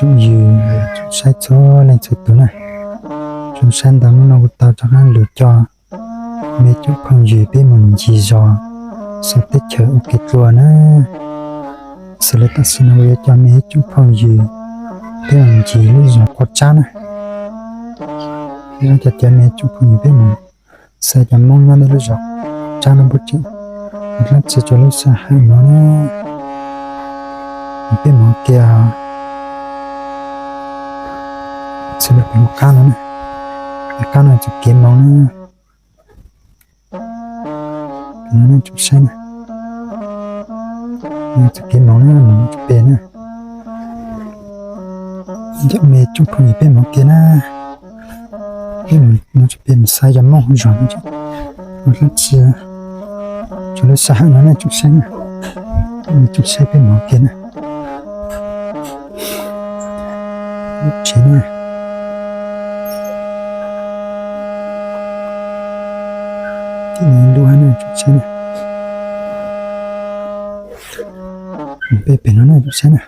phooj ywg, saib txhua leej txhua tus na. Zoo saib ntau hnub no kuv tau rov qab los coj me tsoom phooj ywg peb mus ncig zos, xauj teb chaws ua kev dua na. Xws li tam sim no kuv yuav coj me tsoom phooj ywg peb mus ncig lub zos Quav Tsab na. Coj cov me tsoom phooj ywg peb mus saib cov Hmoob nyob ntawm lub zos Quav Tsab no puas tseem ua dlaab tsi rua lub sij hawm no na. Peb mus ua ke os. Txhua lawm peb mus qab no na, qab no txoj kev moog na. Tsoom saib na, txoj kev moog na, moog tsuj peg na. Coj me tsoom phooj ywg peb mus ua ke na. Peb mus tsuj peg mus saib cov Hmoob hauv zos no ua dlaab tsi rua lub sij hawm no na tsoom saib na. Tsoom saib peb mus ua ke na. Lub tsev na. Tim no lub hab na tsoom saib na. Peb pem no na tsoom saib na.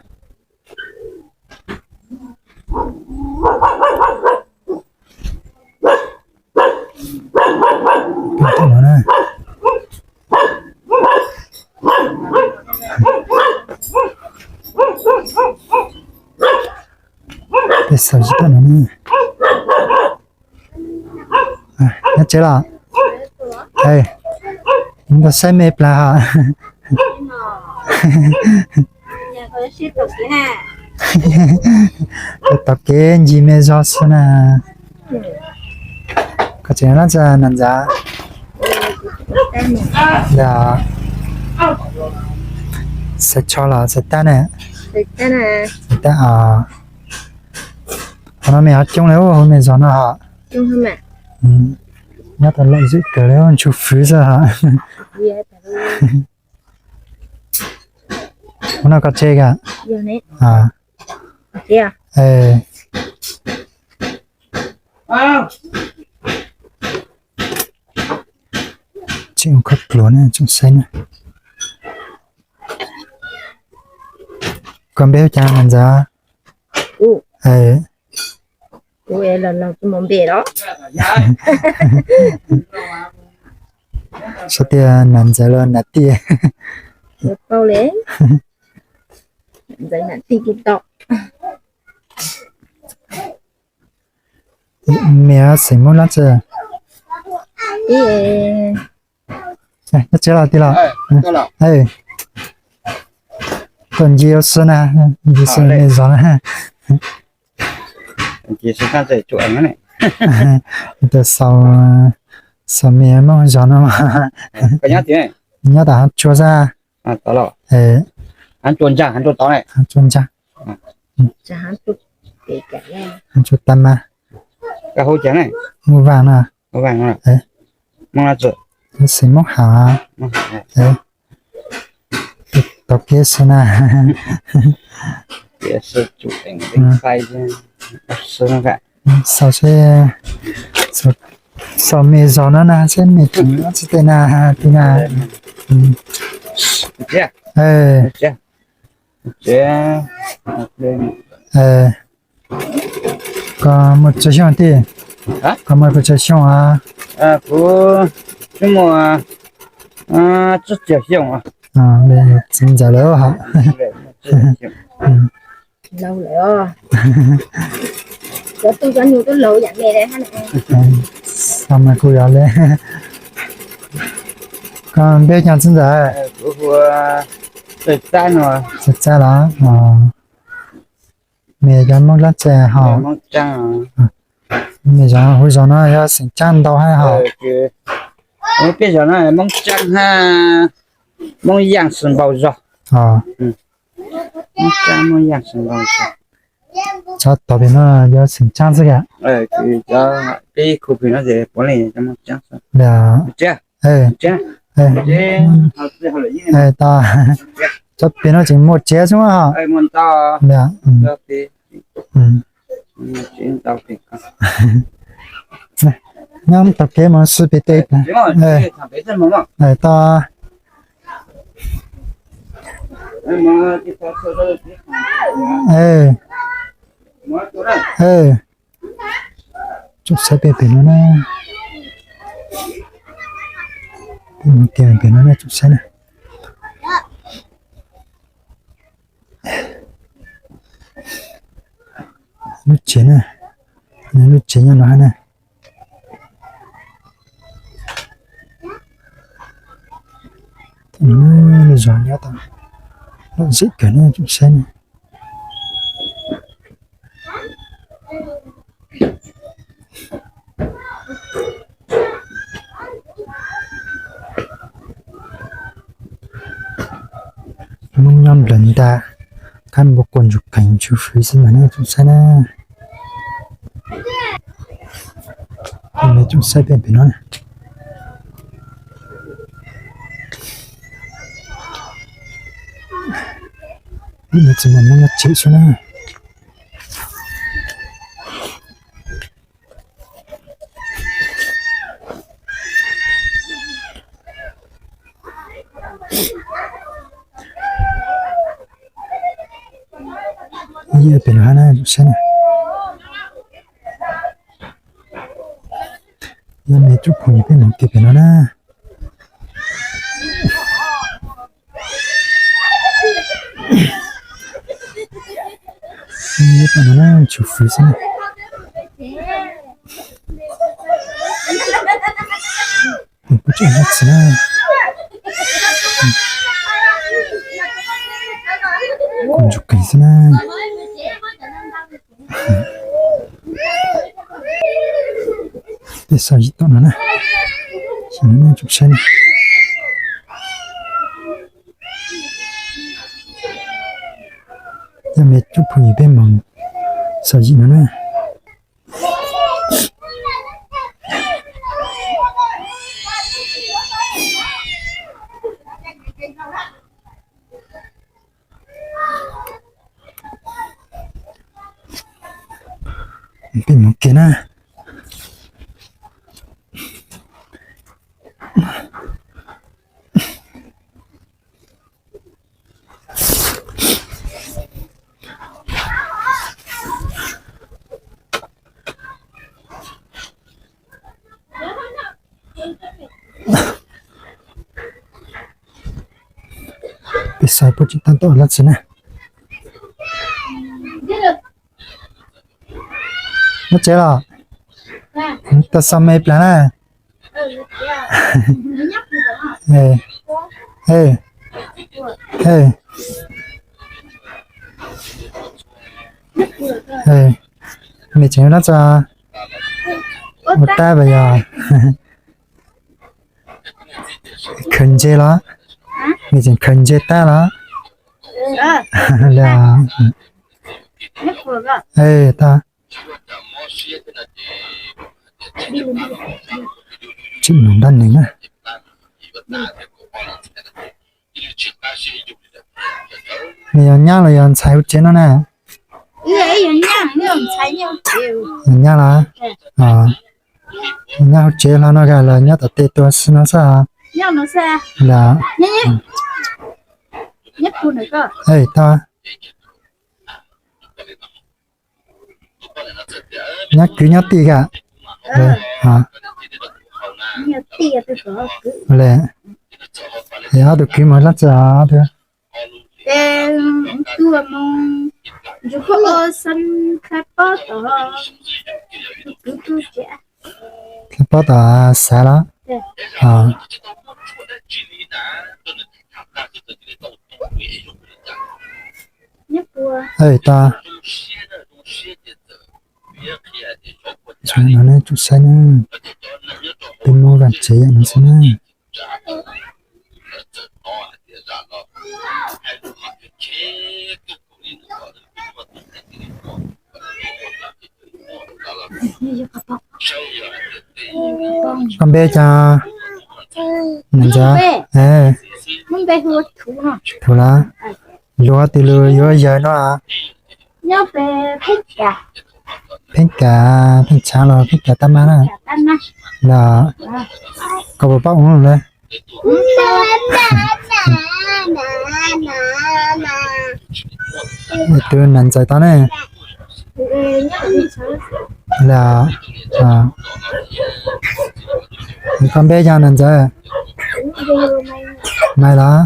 Peb tim no na. Peb xauj zim tau no na. Nyob tsev los? Ntau saib me plag hos. Taug kev ncig me zog xwb na. Koj tseem nyob dlaab tsi nam ntxawm? Xaws tsho los xaws tab ne? Xaws tab os. Qhov no me ho coob le hauv me zog no hos. Nyob tau lom zem kawg le, ntshua fwv xwb hos. Ua no koj tsev ka? Tseem ua khaub dluav na tsoom saib na. Koj npe hu cas nam ntxawm? Sab tias nam ntxawm los nam tij? Me xeem Hmoob dlaab tsi? Nyob tsev los tij los? Tuaj ncig ua si na, ncig xwb me zog na. Xaus me Hmoob zog no. Nyob tom hav tsua xwb. Hav tsua ntsaa, hav tsua ntsaa. Hav tsua tag mas. Muaj vaaj no. Xeem Hmoob Ham. Tau kev xwb na. Xaus seb, xaus me zog no na, seb me tseem tsi tej na, tij na. Koj muaj tsawg xyoo tij? Koj muaj pes tsawg xyoo? Kuv muaj tsib caug xyoo. Txiv ntxawm lawm hos. Xaus mas kuj yog le. Koj npe cas txiv ntxawm? Txawj Txab los? Me cov Hmoob dlaab tsi hos? Me zog, huv zos no yog xeem Tsaab ntau hab hos? Peb zos no Hmoob Tsaab hab Hmoob Yaaj Sib Npau zog. Cov tod pem no yog xeem Tsaab xwb ka? Peb khu pem no es puav leej cov Hmoob Tsaab. Cov pem no tseem muaj tsev xwb hos? Nyob taug kev mus xwb pem teb. Tod. Tsoom saib pem pem no na. Peb mus kiag pem no na tsoom saib na. Lub tsev na, lub tsev nyob no hab na. Lub zos nyob tau lom zem kawg na tsoom saib na. Hmoob nyob nplawg nta, kab npua quas ntsuj qees tsw fwv xwb mas nej tsoom saib na. Tsoom saib pem pem no na. Ib no tsis muaj Hmoob nyob tsev xwb na. Pem no hab na tsoom saib na. Yog me tub phooj ywg peb mus kiag pem no na. Tsw fwv xwb na. Kuv tseem nyob txiv na. Kuv ntsuj qees xwb na. Peb xauj zim tom no na. Tsoom saib na. Yog me tub phooj ywg peb mus xauj zim no na. Peb mus kiag na. Peb xauj puab tseem tab tom lab txiv na. Nyob tsev los? Tau xauj me plas na. Me tseem lab txo ua tab pas yog khaws ntses los? Me tseem khaws ntses tab los? Tau. Tsim nyog nrab neeg na. Nws yog nyab los yog ntxhais hu tsev no na? Yog nyab los? Nyab hu tsev hlo no los nyob tom tej tua xwb no xwb. Los, tau. Nyab kwv nyab tij ka? Ob tug kwv mas lab txo ob tug. Khaws pob tom xav los? Tau. Tsoom saib na, peb Hmoob vaj tsev yam no xwb na. Koj npe cas? Ntxawm. Thuv los? Luag twg lug yuav yawg no? Pheej Kav, Pheej Tshav los Pheej Kav tab mas na. Los koj puas paub ua luaj? Tus nam ntxawm tod ne. Li, koj npe yog na ntxawm? Mai los?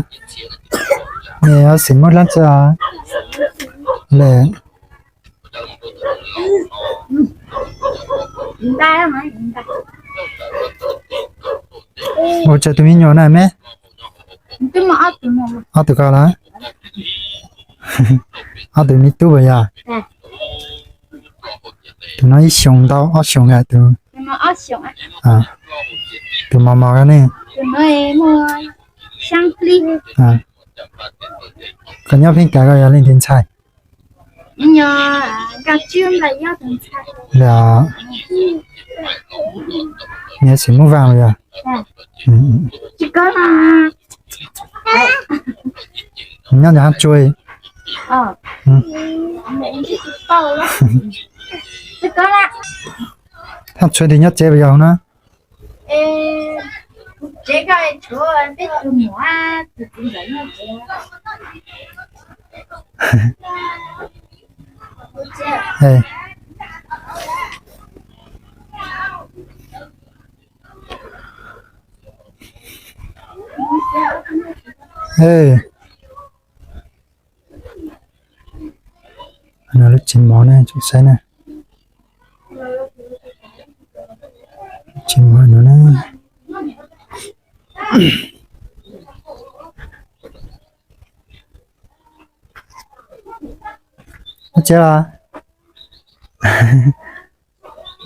Nws yuav xeem Moob Dab tsi os? Li, ua tsaug tus me nyuam na me. Ob tug ko los? Ob tug me tub puas yog? Tus no ib xyoos ntau, ob xyoos yom tus. Tus mos mos ko ne? Koj nyob Pheej Kas koj yog leej twg ntxhais? Li, nws xeem Moob Vaj los yog? Nyob ntawm Hab Tsuag. Hab Tsuag twb nyob tsev puas yog na? Lub tsev mov na, tsoom saib na. Tsev mov no na. Ua tsev los?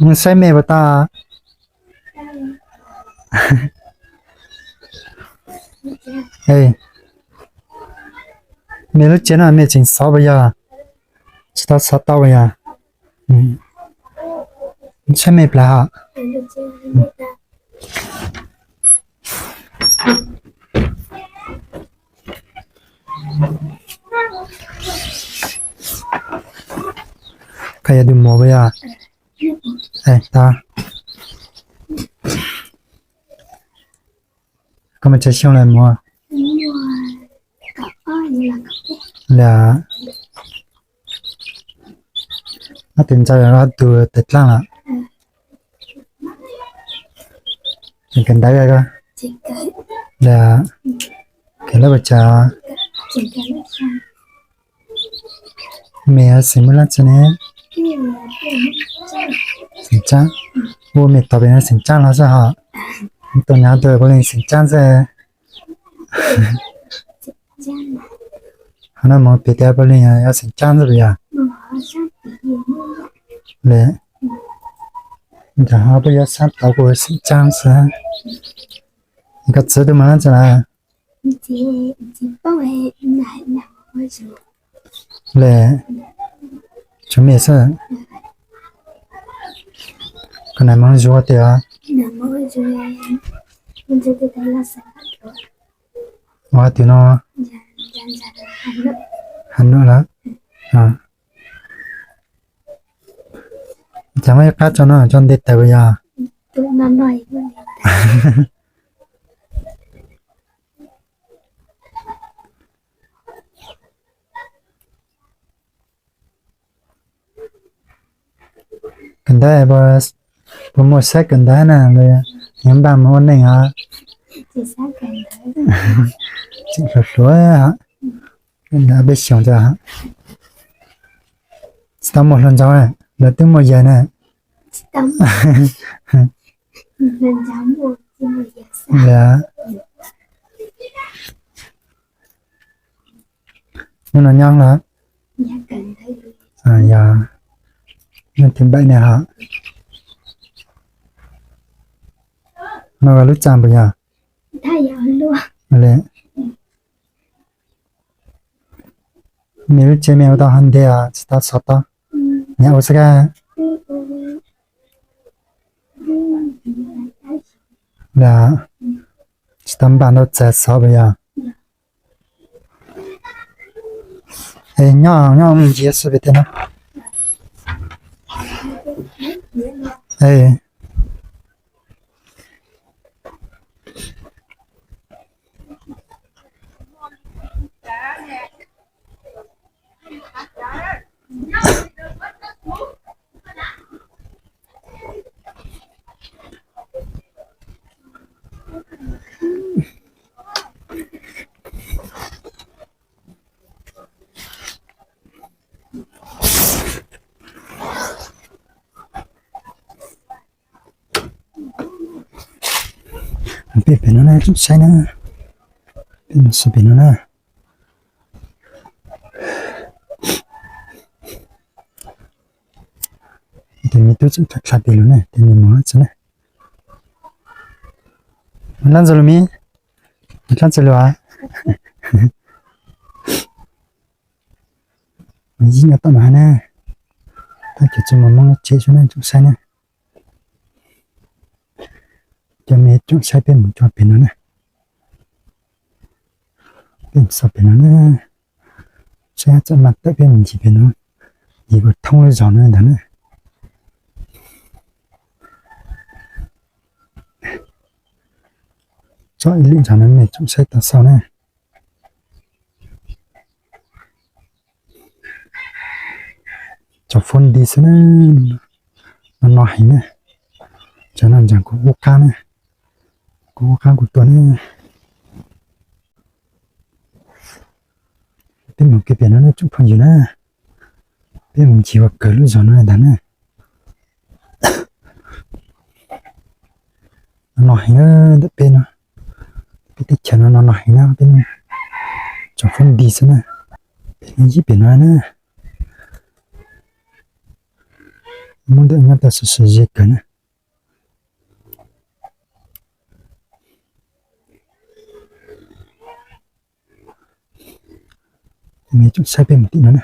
Mus saib me puas tau? Me lub tsev no me tseem xov puas yog? Tsis tau xov tau puas yog? Saib me plas hos. Koj yog tus muam puas yog? Tau. Koj muaj tsawg xyoo lawm muam? Li, ob tug ntxawg, ob tug tawm dlaab lawm. Tseem kawm ntawv koj? Li, kawm lab puas tsawg? Me xeem Moob Dab tsi ne? Xeem Tsaab. Ua me tau pem no xeem Tsaab los xwb hos. Tuaj nyab tuaj puav leej xeem Tsaab xwb. Ho no mus pem tias puav leej yog xeem Tsaab xwb puas yog? Li, ntawm ho puab yuav xaab tau kuv xeem Tsaab xwb. Koj txiv tus muam dlaab tsi lawm? Li, tsuas me xwb. Koj nam Hmoob Zuag tiag? Ua twg no? Has Nuam lawm. Cas muaj ib qab tso no tso nte taws puas yog? Kawm ntawv puas muaj saib kawm ntawv na, nyob npaj mus ua neej os. Tseem hluas hluas, peb xyoos tsis tau muaj hluas nraug, lawv twb muaj yawg na. Hnub no nyob los? Yog, hnub thib npaim ne hos. No lub txaj puas yog? Me lub tsev me ua tau hov ntev os, tsis tau xov tau. Nyab ua xwb kab. Tsis tau npaj ntau txav xov puas yog? Es nyob nyob mus ntsia xwb pem tej no. Peb pem no na, tsoom saib na. Peb mus xauj pem no na. Tes me tub tseem dlha dlha tes lus na, tes nws mus txog na. Dlaab ntxwg lus me, dlaab ntxwg lus a. Yij nyob tom no na. Tab cov tsis mus Moob lub tsev xwb na, tsoom saib na. Cov me tsoom saib, peb mus tso pem no na. Peb mus xauj pem no na. Saib txawm mas tawm peb mus ncig pem no, ncig puas thoob lub zos no ntag na. Tso ib lwm zog no nej tsoom saib tau xauj na. Cov foob nti xwb na. No no heev na. Cov no ntseeg kuv ub qab na. Kuv ub qab kuv tuaj na. Peb mus kiag pem no na tsoom phooj ywg na. Peb mus ncig ua kawg lub zos no ntag na. No no heev na, ntawm peb no, peb teb chaws no no no heev na, peb cov foob nti xwb na. Peb no yib pem no na. Muab ntawm nyob tau sawv sawv ze kawg na. Me tsoom saib, peb mus tim no na.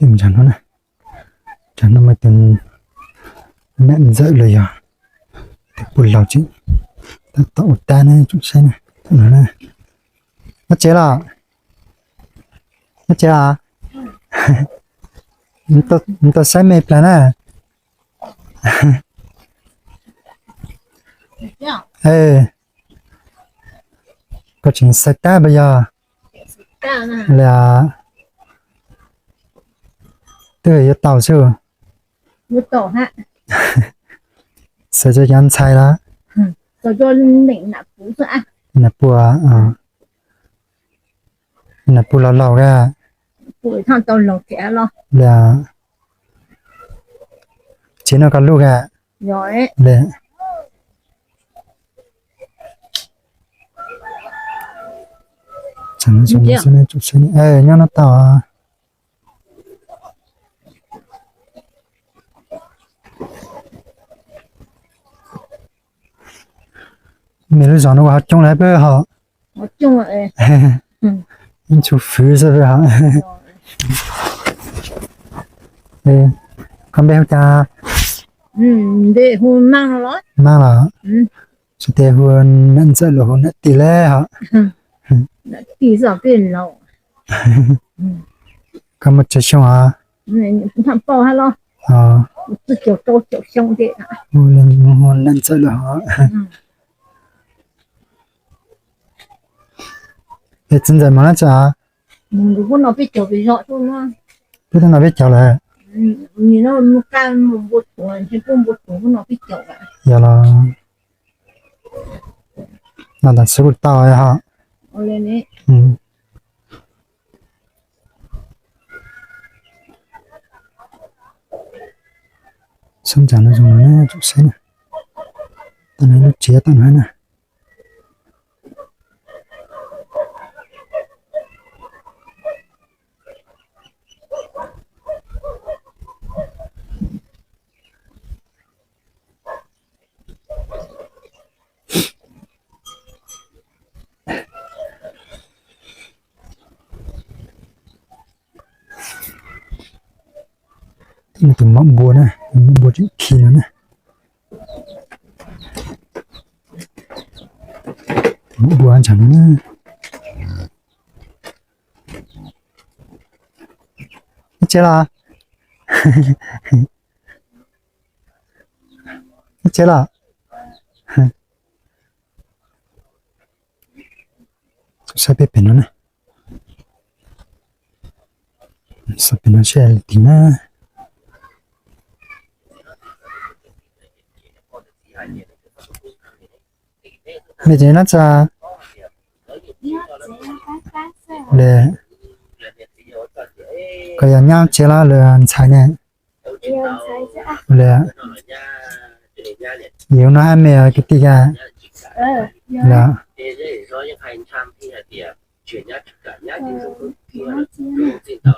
Peb mus ntsag no na. Ntsag no mas tus nam ntxawm los yog tus puj laus tseem tab tom ua tab na tsoom saib na. Nyob tsev los? Nyob tsev los? Nws tau saib me plas na. Koj tseem xav tab puas yog? Li twb yuav tau xwb. Xav cov ntxhais los? Nas pua, nas pua laus laus a. Li tsev no koj lub a? Li nyob no tau. Me lub zos no ua ho coob lawm peb ho. Ntxhua fwv xwb peb ho. Koj npe hu cas? Mab los? Tsis tes hu nam ntxawm los hu nam tis lawm ho. Koj muaj tsawg xyoo os? Hu nam ntxawm los ho. Es txiv ntxawm mas na tsa? Peb twb noj peb caug lawm. Yog los, no tas xwb kuj tau ho. Xab ntsa no zoo no na tsoom saib na. Tau no lub tsev tau no na. Tus mab npua na, tus mab npua tseem khi no na. Tus mab npua ntshai no na. Ib tsev los? Ib tsev los? Saib peb pem no na. Saib pem no seb li cas na. Nej tsev nyob txog li, koj yog nyob tsev los lwm ntxhais ne? Li, yus no hab me kwv tij ka? Li,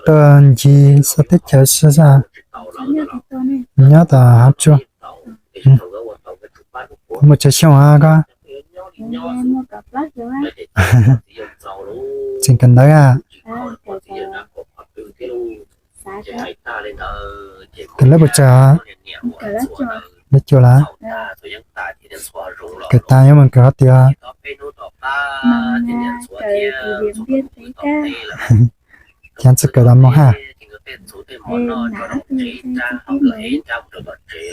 tuaj ncig xov teb chaws xwb xwb. Nyob tom hav tsuag. Muaj tsawg xyoo koj? Tseem kawm ntawv a? Kawm lab puas tsawg? Lab cuaj lawm. Kawm tas yuav mus kawm hov twg? Cas tsis kawm tas mos haj?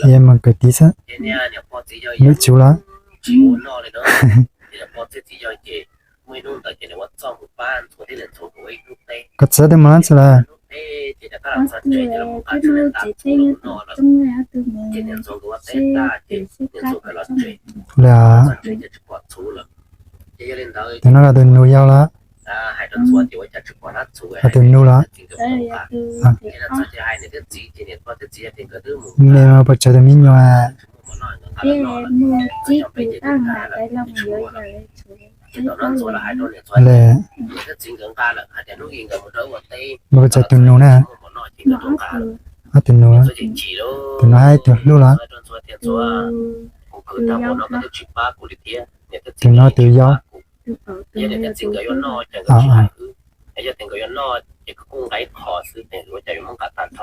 Yuav mus kawm tid xwb. Lub tsuv los? Koj txiv twb mus lab tsi lawm? Li, tus no koj tus nus yau los? Koj tus nus los? Me mas puas tsawg tus me nyuam? Li, mas puas tsawg tus nus na? Ob tus nus, tus no hab ib tug hlub los? Tus no tus yau.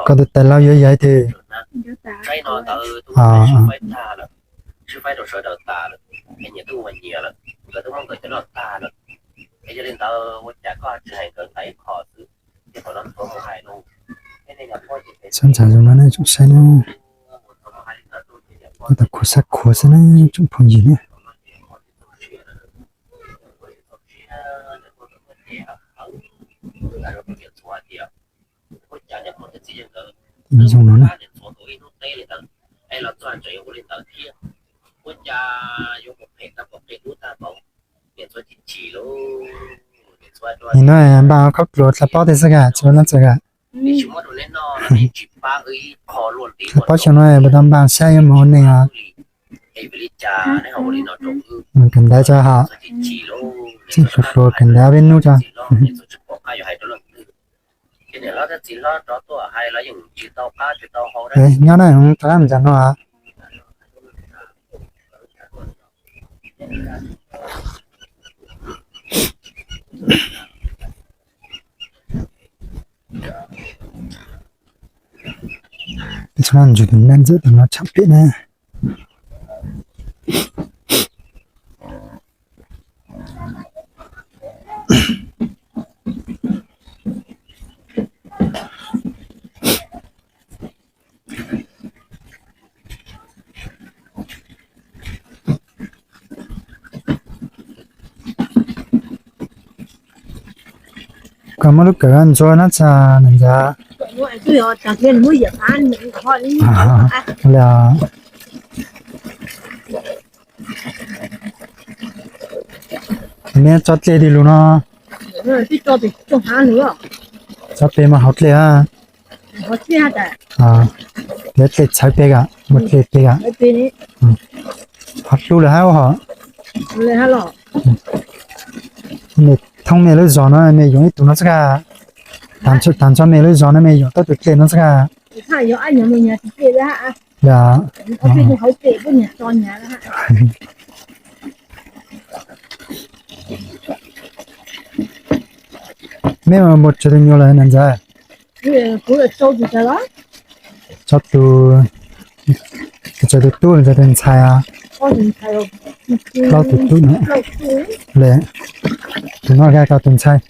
Koj tus tais laug yuav yog ib tug? Xab ntxhais zoo no nej tsoom saib na, tab tom khuav sab khuav xwb na tsoom phooj ywg na. Zoo no na. Nim no npaj khaub dluav dlha pob tej xwb ka, tsis muaj leej twg ka? Dlha pob xyoo no puas tau npaj sab yuav mus ua neeg os? Mus kawm ntawv tso hos. Tseem hluas hluas kawm ntawv ob peb hnub tso. Nyob na, rov qab mus ntsam no. Peb txhob ntsug tus naj ntxawm tus no tsham pem na. Koj muab lub kawm ntxuav no tso na ntxawm. Li os. Neb tso dlej twg lug no? Tso peg mas hauv dlej a. Dlej txhawv peg a, muaj dlej peg a. Ho hlub lawm hab hos. Mej thoob mej lub zos no mej yoom ib tug no xwb ka? Taag nrho mej lub zos no mej yoom tau tus dlej no xwb ka? Mej muaj tsawg tus nyuas lawm na ntxawm? Tsawg tus, tsawg tus tub tsawg tus ntxhais? Plaub tus tub no. Tus no koj tus ntxhais.